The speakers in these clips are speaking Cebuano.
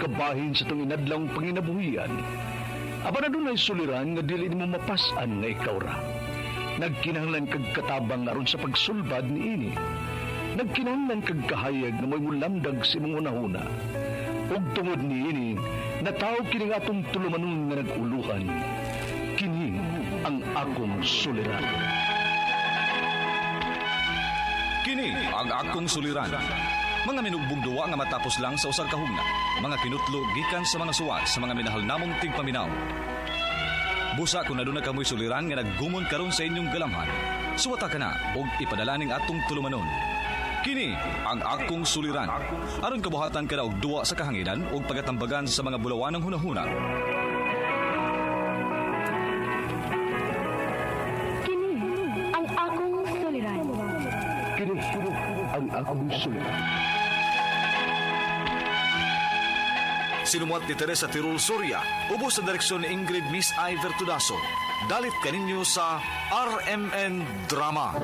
kabahin sa itong inadlang panginabuhian. Apan adunay suliran nga dili nimo mapas-an nga ikaw ra. Nagkinahanglan kag katabang aron sa pagsulbad niini. Nagkinahanglan kag kahayag nga mo'y mulamdag sa imong hunahuna. Ug tungod niini, nataw kini nga atong tulumanon nga nag-uluhan. Kini ang akong suliran. Kini ang akong suliran. Mga minugbong duwa nga matapos lang sa usa ka hugna. Mga kinutlo gikan sa mga suwat sa mga minahal namong tigpaminaw. Busa kung aduna kamoy suliran nga naggumon karon sa inyong galamhan. Suwata ka na og ipadala ning atong tulumanon. Kini ang akong suliran. Aron kabuhatan ka na og duwa sa kahanginan ug pagatambagan sa mga bulawanang hunahuna. Kini ang akong suliran. Kini ang akong suliran. Sinumuat ni Teresa Tirul Soria, ubos sa direksyon ni Ingrid Miss I. Vertudaso. Dalit kaninyo sa RMN Drama.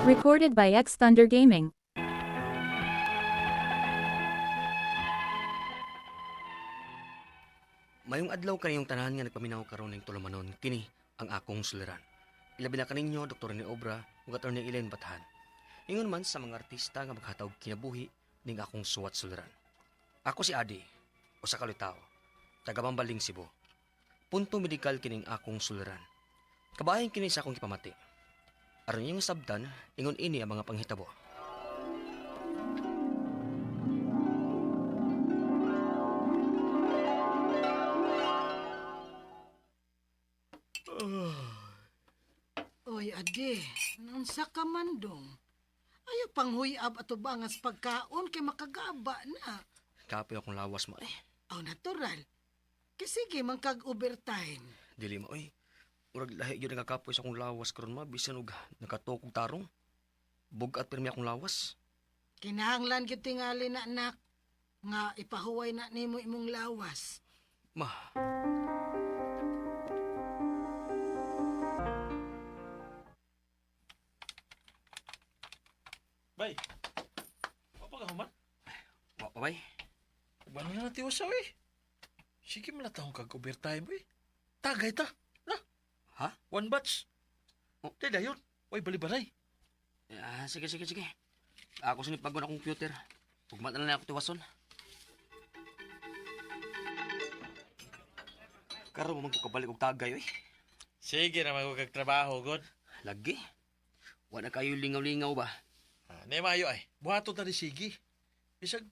Recorded by X Thunder Gaming. Mayong adlaw kaniyong tanan nga nagpaminaw karon ning tulumanon kini ang akong suliran. Ilabi na kaninyo Dr. ni Obra ug Attorney Elaine Bathan. Ingon man sa mga artista nga maghatag kinabuhi ning akong suwat suliran. Ako si Adi, usa ka lutaw, taga Mambaling, Cebu. Punto medikal kining akong suliran. Kabahin kini sa akong gipamati. Aron inyong sabdan, ingon ini ang mga panghitabo. Oy, ade, naunsa ka man dong? Ayaw pang huyab ato bangas pagkaon kay makagaba na. Kapoy akong lawas mo eh. Aw, natural. Kay sige man kag overtime. Dili mo oy. Murag lahi gyud nagakapoy sa akong lawas karon ma bisan og nakatukog tarong. Bug-at pirmi akong lawas. Kinahanglan gyud tingali na anak nga ipahuway na nimo imong lawas. Ma, Bay, wa pa ka human? wa pa bay. Uban na natin usaw eh. Sige mo na taong kag-overtime eh. Tagay ta. Na. Ha? One batch. Oh. Di dayon. Way balibalay. Ah, sige, sige, sige. Ako sinipag akong computer. Ugmat na lang ako tiwason. Karon mo man ko kabalik og tagay oy. Sige na mag trabaho god. Lagi. Wa na kayo lingaw-lingaw ba? Ah, ne mayo ay. Buhato ta di sige. Bisag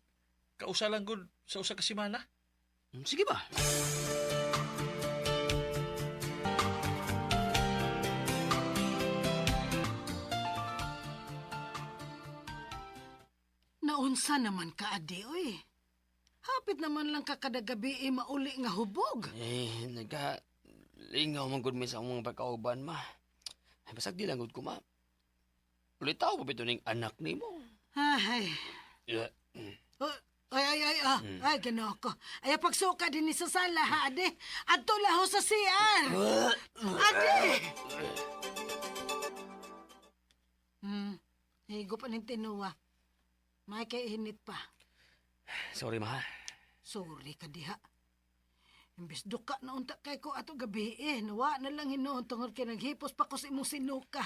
kausa lang gud sa usa ka semana. Sige ba? Naunsa naman ka, ade, oy. Hapit naman lang ka kada gabi eh, mauli nga hubog. Eh, nagka lingaw man gud mi sa akong mga pagkauban ma. Ay, basag di lang gud ko ma. Ulitaw pa bitaw ning anak nimo. Ay, Yeah. oh, ay, ay, ay, ah, ay, ginoo ko. Ay, pagsuka din ni sa sala, ha, ade. Adto laho sa CR. Ade! Higo pa ning tinuwa. May kay init pa. Sorry ma. Sorry ka diha. Imbes duka na unta kay ko ato gabi eh. Nawa na lang hinuon tungod kay naghipos pa ko sa imong sinuka.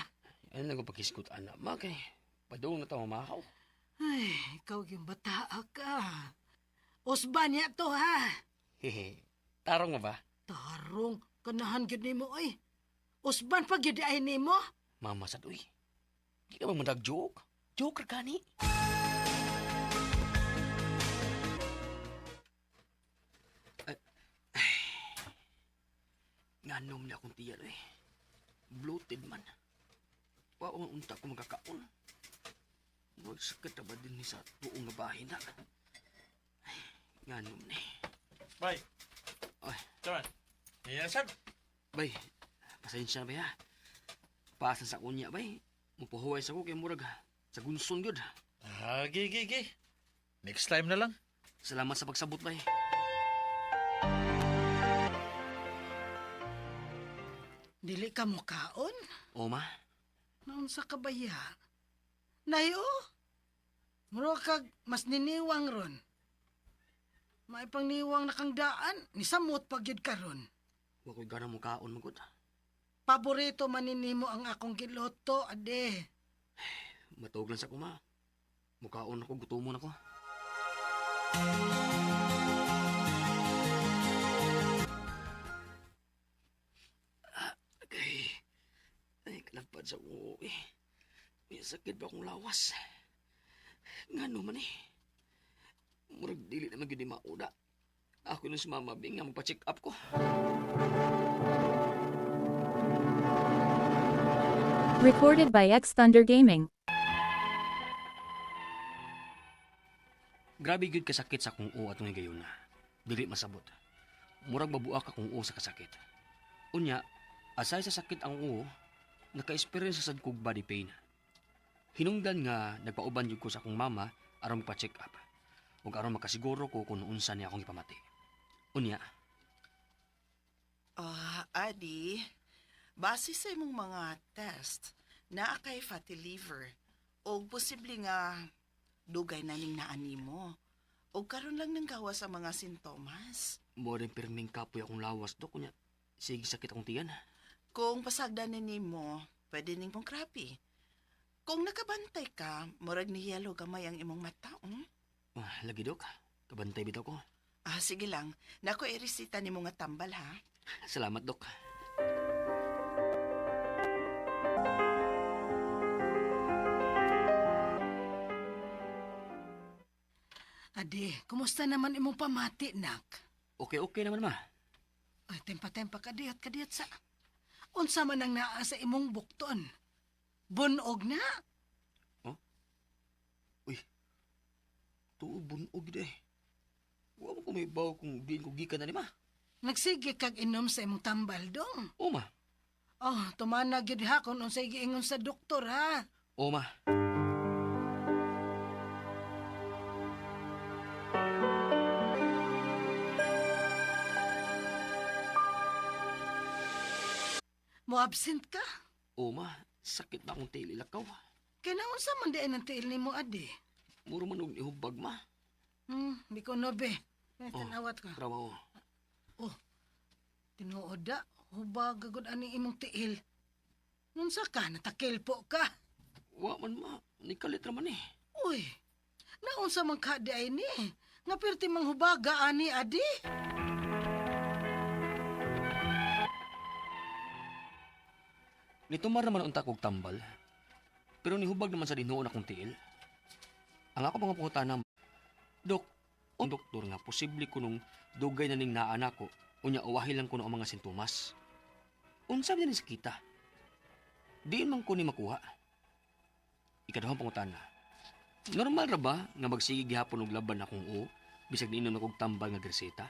Ano lang ko paghisgot anak ma kay padung na ta mamahaw. Ay, ikaw yung bataa ka. Usba niya to ha. Hehe. Tarong mo ba? Tarong, kanahan gyud nimo ay. Usban pa gyud ay nimo. Mama sad uy. Di ka ba mandag joke? Joker ka ni. Ay, ay. Nganom na akong tiyan eh. Bloated man. Wa man unta ko magkakaon. Magsakit na ba din ni sa buong nga bahin na? Ay, nganom ni. Bay. Ay. Taman. Yan sad. Bay, pasensya na bay ha. Pasan sa kunya bay. Mupahuway sa ko kay murag sa gunson gyud. Ah, gi gi gi. Next time na lang. Salamat sa pagsabot bay. Dili ka mukaon? O ma, Naunsa ka ba ya? Nay, oh. Mura kag mas niniwang ron. Maipangniwang na kang daan, nisamot pag yun karon. Wa ko'y gana mo kaon magud. Paborito man nimo ang akong giluto, ade. Matuog lang sa kuma. Mukaon ako, gutomon ako. Ah, okay. Ay, kalapad sa uo eh. May sakit ba akong lawas? Ngano man eh. Murag dili naman gyud ni mauda. Ako nung si Mama Bing nga magpa-check up ko. Recorded by X Thunder Gaming. Grabe gyud kasakit sa akong uo atong higayon. Dili masabot. Murag mabuak akong uo sa kasakit. Unya, asay sa sakit ang uo, naka-experience sa sad kog body pain. Hinungdan nga nagpauban gyud ko sa akong mama aron magpa-check up. Ug aron makasiguro ko kung unsa niya akong ipamati. Unya, Ah, Adi, base sa imong mga test, naa kay fatty liver o posible nga dugay na ning naani mo. O karon lang nang gawas ang mga sintomas. mo rin pirming kapoy akong lawas dok unya. Sige sakit akong tiyan. Kung pasagdan ni nimo, pwede ning pong krapi. Kung nakabantay ka, murag ni yellow gamay ang imong mata. Ah, lagi dok. Kabantay bitaw ko. Ah, sige lang. Nako iresita nimo nga tambal ha. Salamat dok. Ade, kumusta naman imong pamati, nak? Okay okay naman ma. Ay, tempa-tempa kadiyot, kadiyot sa. Unsa man ang naa sa imong bukton? Bunog na? Uy, tuo bunog gid eh. Wa mo ko may baw kung diin ko gikan na ni ma. Nagsige kag inom sa imong tambal dong. O ma. Oh, tumana gyud ha kung unsay giingon sa doktor ha. O ma. Mo absent ka. O ma, sakit na akong tiil ilakaw. Kay naunsa man di ay nang tiil nimo adi. Muro man og nihubag ma. Di ko nobe. May Oh. tanawat ka. Trabaho. Oh, tinuod da. Hubag gagod ani imong tiil. Nunsa ka, natakil po ka. Wa man ma, nikalit ra man eh. Uy, naunsa man ka di ay ni. Nga perti mang hubaga ani adi. Nitumar naman unta kog tambal. Pero nihubag naman sa dinuon akong tiil. Ang ako mga pangutana, Dok, o doktor nga posible ko nung dugay na ning naa nako, unya uwahi lang kuno ang mga sintomas. Unsa man ni sakita? Diin man ko ni makuha. Ikaduhang pangutana. Normal ra ba nga magsige gihapon og laban akong o bisag niinom na kog tambal nga greseta?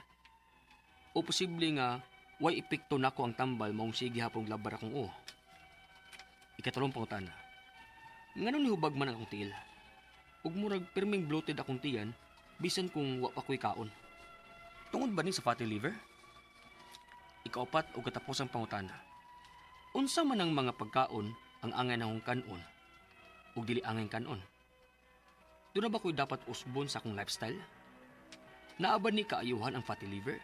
O posible nga way epekto nako ang tambal maong sige gihapon og laban akong o? Ikatulong pangutana. Nganong nihubag man akong tiil? Ug murag pirming bloated akong tiyan bisan kung wa pa ko'y kaon. Tungod ba ni sa fatty liver? Ikaupat o katapusang pangutana. Unsa man ang mga pagkaon ang angay nahong kanon ug dili angay kanon? Doon na ba ko'y dapat usbon sa akong lifestyle? Naa ba ni kaayuhan ang fatty liver?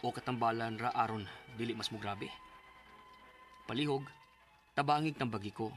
O katambalan ra aron dili mas mugrabe? Palihog, tabangig ng bagi ko.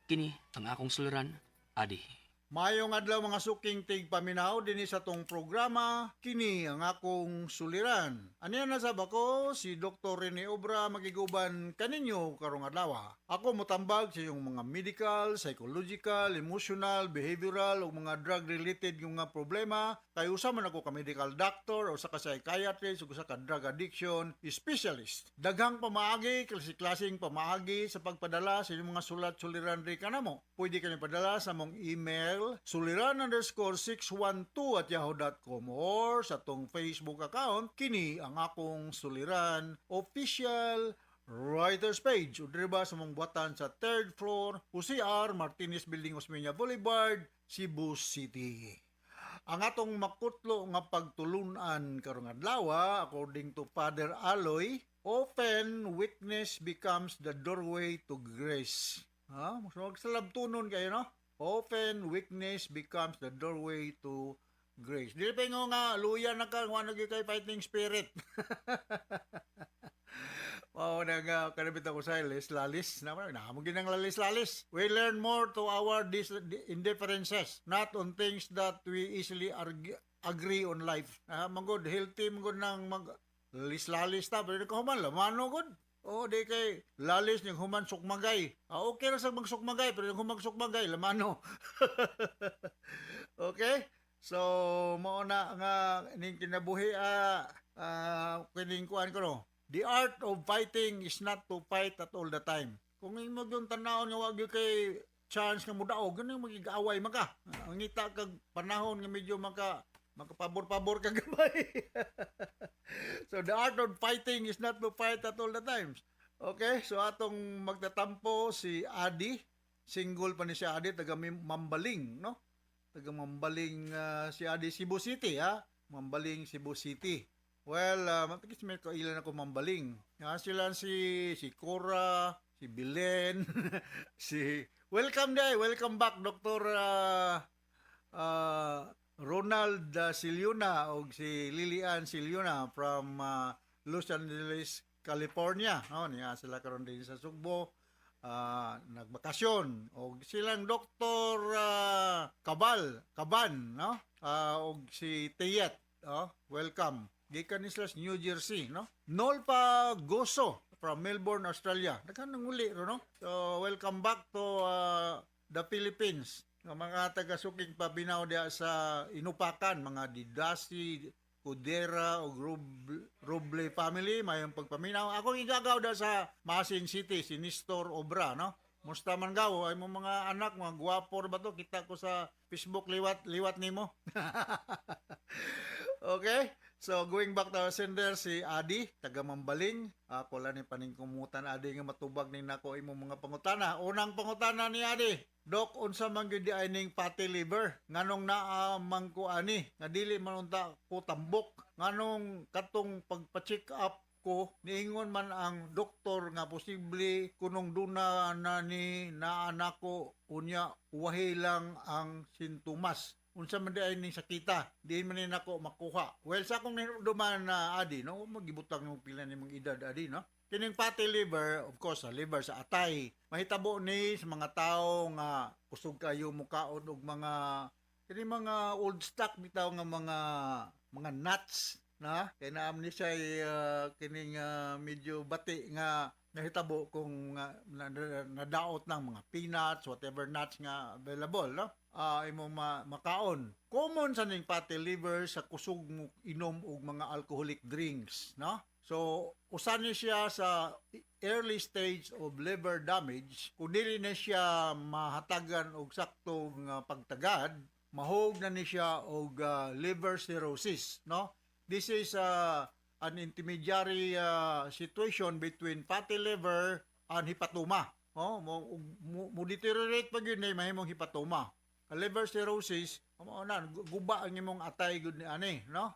Kini ang akong suliran, Adi. Mayong adlaw mga suking tigpaminaw dinhi sa tong programa kini ang akong suliran. Aniya na sab ako si Dr. Rene Obra magiguban kaninyo karong adlaw. Ako motambag sa iyong mga medical, psychological, emotional, behavioral ug mga drug related yung mga problema kay usa man ako ka medical doctor o sa ka psychiatrist ug usa ka drug addiction specialist. Daghang pamaagi, klase-klaseng pamaagi sa pagpadala sa inyong mga sulat suliran ri kanamo. Pwede kami padala sa mong email suliran_612@yahoo.com or sa tong Facebook account kini ang akong suliran official writers page o diri ba sa mong buhatan sa third floor UCR Martinez Building, Osmeña Boulevard, Cebu City. Ang atong makutlo nga pagtulunan karong adlaw, according to Father Aloy, often weakness becomes the doorway to grace. Ha? Mas salabtunon kayo, no? Often weakness becomes the doorway to grace. Dili pa ingon nga luya na ka, wa na gyud kay fighting spirit. Mao na nga kanabit ako sa lalis lalis na na mo ginang lalis lalis. We learn more to our indifferences, not on things that we easily agree on life. Ah, manggod healthy manggod nang mag lalis lalis ta, pero kahuman lamano gud. Oo, di kay lalis ning human sukmagay. Ah, okay ra sa magsukmagay, pero yung humang sukmagay lamano. Okay? So, mao na nga ning kinabuhi, kining kuan ko, no. The art of fighting is not to fight at all the time. Kung imo gyud tanawon nga wa gyud kay chance nga mudaog, ganun magig-away man ka. Ang ngita kag panahon nga medyo makapabor-pabor ka gamay. So the art of fighting is not to fight at all the times. Okay, so atong magtatampo si Adi, single pa ni si Adi, taga Mambaling, no? Taga Mambaling, si Adi, Cebu City, ha? Mambaling, Cebu City. Well, matigis may kailan ako Mambaling. Nga sila si Cora, si Belen, si Welcome day, welcome back, Dr. Ronald Siliuna og si Lilian Siliuna from Los Angeles, California. No, niya sila karon din sa Sugbo. Nagbakasyon og silang Dr. Kabal, Kaban, no? Og si Teyet, oh, welcome. Gikan ni sila sa New Jersey, no? Nolpa Goso from Melbourne, Australia. Daghan nang uli ro, no? So welcome back to the Philippines. Nga mga taga-suking paminaw diha sa Inupakan, mga Didasi, Kudera o Roble family, mayong pagpaminaw. Ako igagaw da sa Maasin City, si Nestor Obra, no? Musta man gaw, ay mo mga anak, mga gwapo ra ba to? Kita ko sa Facebook liwat liwat nimo. Okay? So going back to our sender, si Adi, taga Mambaling. Ako lang ni paningkumutan, Adi, nga matubag ni nako imong mga pangutana. Unang pangutana ni Adi: "Dok, unsa man gyud di ay ning fatty liver? Nganong naa man ko ani? Nga dili man unta ko tambok. Nganong katong pagpa-check up ko, niingon man ang doktor nga posible kunong duna na ni naa nako, unya uwahi lang ang sintomas. Unsa man di ay ning sakita? Di man ni nako makuha." Well, sa akong hinumduman na, Adi, no, magibutang ng pila ni mong edad, Adi, no? Kining fatty liver, of course, sa liver, sa atay. Mahitabo ni sa mga tao nga kusog kayo mukaon og mga kini mga old stock bitaw nga mga nuts na kay naam ni siya, kining medyo bati nga nahitabo kung nadaot ng mga peanuts, whatever nuts nga available, no? Imo makaon. Common sa ning fatty liver sa kusog mo inom og mga alcoholic drinks, no? So, usa ni siya sa early stage of liver damage. Kung dili na siya mahatagan og sakto nga pagtagad, mahog na ni siya og liver cirrhosis, no? This is an intermediary situation between fatty liver and hepatoma. Oh, mo deteriorate pa gyud ni mahimong hepatoma. Ang liver cirrhosis, mao na guba ang imong atay gud ni ani, no?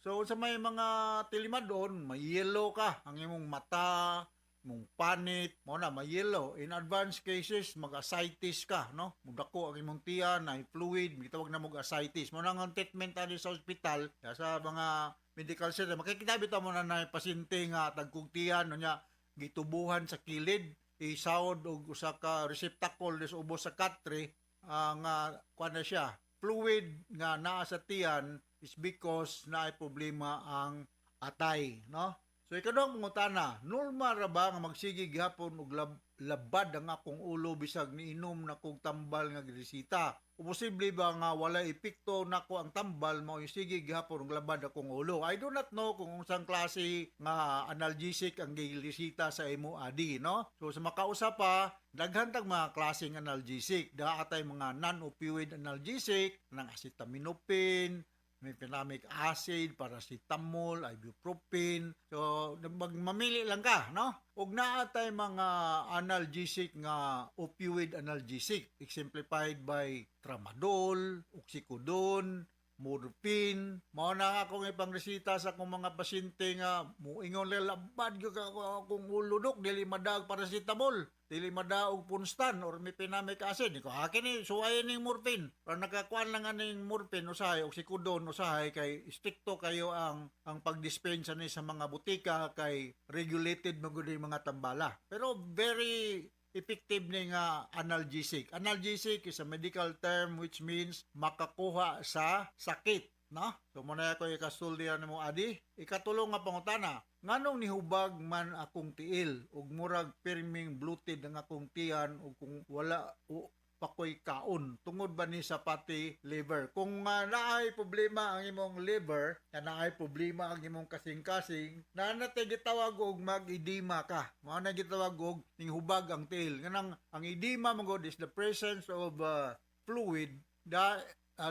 So sa may mga tilimadon, may yellow ka ang imong mata, imong panit, mo na may yellow. In advanced cases, mag-ascites ka, no? Mudako ang imong tiyan, na fluid, gitawag na mog ascites. Mo na ang treatment ani sa ospital, ya, sa mga medical center, makikita bitaw mo na na pasyente nga tagkog tiyan, no, nya gitubuhan sa kilid, isawod og usa ka receptacle des ubos sa katre, nga kuan na siya, fluid nga naa sa tiyan is because naay problema ang atay, no? So ikaduhang pangutana: "Normal ra ba nga magsige gihapon og labad ang akong ulo bisag niinom na kog tambal nga giresita? O posible ba nga walay epekto nako ang tambal, mao sige gihapon og labad akong ulo?" I do not know kung unsang klase nga analgesic ang giresita sa imo, Adi, no? So sa makausa pa, daghan tag mga klaseng analgesic. Daa atay mga non-opioid analgesic, ng acetaminophen, mefenamic acid, paracetamol, ibuprofen. So, mamili lang ka, no? Ug naa tay mga analgesic nga opioid analgesic, exemplified by tramadol, oxycodone, morphine. Mao na nga akong ipangresita sa akong mga pasyente nga muingon nila, "Labad gyud ka akong ulo, dok, dili madaog paracetamol, dili madaog Ponstan or mefenamic acid." Ko akin ni suwayin ning morphine. Pero nakakuan lang aning morphine usahay og oxycodone usahay kay strikto kayo ang pagdispensa ni sa mga butika kay regulated man gud yung mga tambala. Pero very effective ni nga analgesic. Analgesic is a medical term which means makakuha sa sakit, no? So muna ako ikasuldihan nimo, Adi. Ikatulo nga pangutana, nganong nihubag man akong tiil ug murag pirming bloated ang akong tiyan ug kung wala o pakoy kaon? Tungod ba ni sa fatty liver? Kung naay problema ang imong liver, na naay problema ang imong kasing-kasing, na natay gitawag og mag-edema ka. Mao na gitawag og hubag ang tiil. Nganang ang edema man gud is the presence of fluid da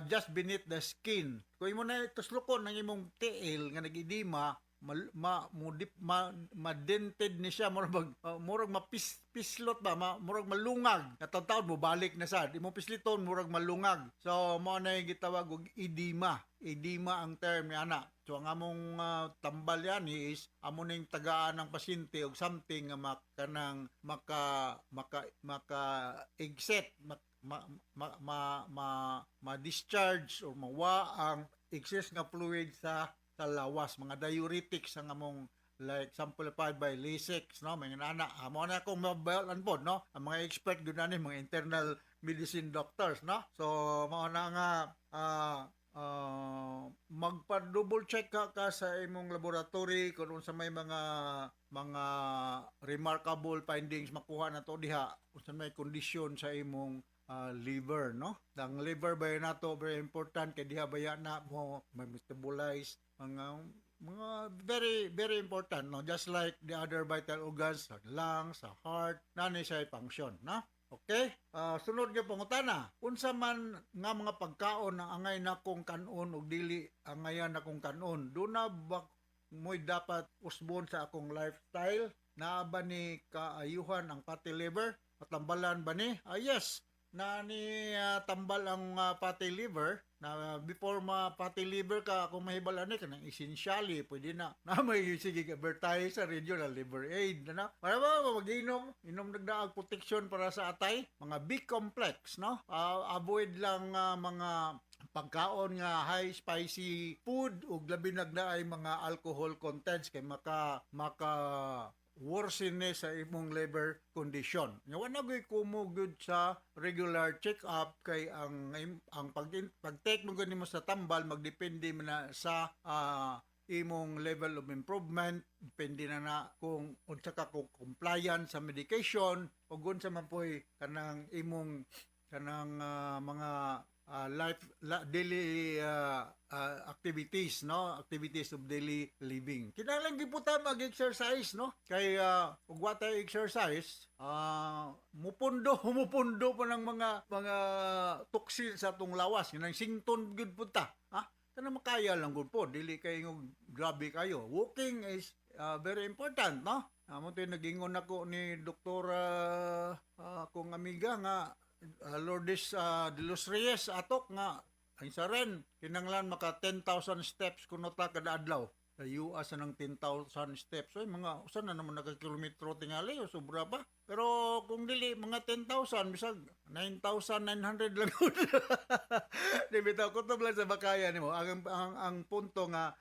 just beneath the skin. Kung imo na tuslokon ang imong tiil nga nag-edema, mal, ma, mudip, ma, madented ni siya, murag murag mapis pislot ba, murag malungag. Katawtawd mo balik na sad imo pisliton, murag malungag. So mao na yung gitawag og edema. Edema ang term ni ana. So ang among tambal yan is amo ning tagaan ng pasyente og something nga makanang maka maka maka exit, mak, ma, ma, ma, ma, ma-discharge or mawa ang excess nga fluid sa lawas. Mga diuretics ang among, like exemplified by Lasix, no? Mga nana amo na akong mabayalan pod, no? Ang mga expert gud ani mga internal medicine doctors, no? So mao na nga magpa-double check ka sa imong laboratory kung unsa may mga remarkable findings makuha na to diha, unsa may kondisyon sa imong liver, no? Ang liver ba nato very important kay diha baya na mo may metabolize mga very very important, no? Just like the other vital organs, sa lungs, sa heart, nani siya function, no? Okay, sunod nga pangutana, unsa man nga mga pagkaon ang angay nakong kanon ug dili angayan nakong kanon? Duna ba mo'y dapat usbon sa akong lifestyle? Naa ba ni kaayuhan ang fatty liver? Matambalan ba ni? Ah, yes, na ni tambal ang fatty liver. Na before ma fatty liver ka, kung mahibalan ni kanang essentially pwede na na may sige advertise sa radio na liver aid na para ba mag-inom inom nagdaag protection para sa atay, mga B complex, no? Avoid lang mga pagkaon nga high spicy food ug labi na ay mga alcohol contents kay maka maka worsen ni sa imong liver condition. Nya wa na gyud kumo gyud sa regular check-up kay ang pag-take mo gani mo sa tambal magdepende man na sa imong level of improvement, depende na na kung unsa ka kung compliant sa medication ug unsa man poy kanang imong kanang mga daily activities, no? Activities of daily living. Kinahanglan gyud po ta mag-exercise, no? Kay ug wa tay exercise, mupundo mupundo pa ng mga toxin sa atong lawas. Kanang sington gyud po ta, ha? Kanang makaya lang gud po, dili kay grabe kayo. Walking is very important, no? Amo to nagingon ako ni Doktor akong amiga nga Lourdes de los Reyes atok nga ang sa ren kinanglan maka 10,000 steps kuno ta kada adlaw. Layo sa ng 10,000 steps. Ay, mga usa na naman naka kilometro tingali o sobra pa. Pero kung dili mga 10,000, bisag 9,900 lang gud. Di bitaw ko lang sa makaya nimo. Ang punto nga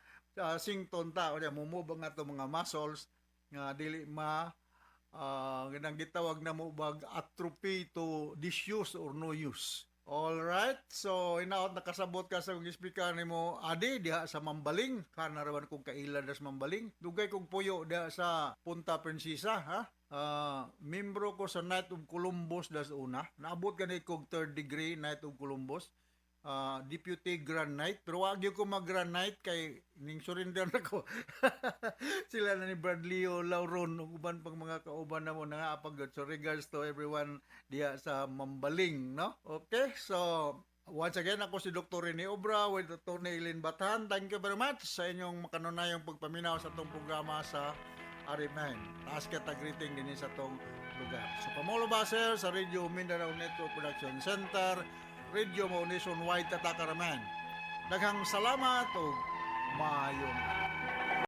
sington ta o mo-move ang ato mga muscles nga dili ma ganang gitawag na mo bag atrophy to disuse or no use. All right. So hinaot nakasabot ka sa kong speaker nimo, Adi, diha sa Mambaling. Kana raman kong kaila sa Mambaling. Dugay kong puyo diha sa Punta Princesa, ha? Membro ko sa Knight of Columbus das una. Naabot gani kog third degree Knight of Columbus. Deputy Grand Knight, pero wag gyud ko mag Grand Knight kay ning surrender na ko. Sila na ni Bradley o Lauron ug uban pang mga kauban namo nga So regards to everyone diha sa Mambaling, no? Okay, so once again, ako si Dr. Rene Obra with Dr. Eileen Bathan. Thank you very much sa inyong makanunayong pagpaminaw sa atong programa sa RM9. Taas kita greeting din sa atong lugar. So Pamulo Baser sa Radio Mindanao Network Production Center, Radio Mo Nationwide Tatakaraman. Daghang salamat ug maayong adlaw.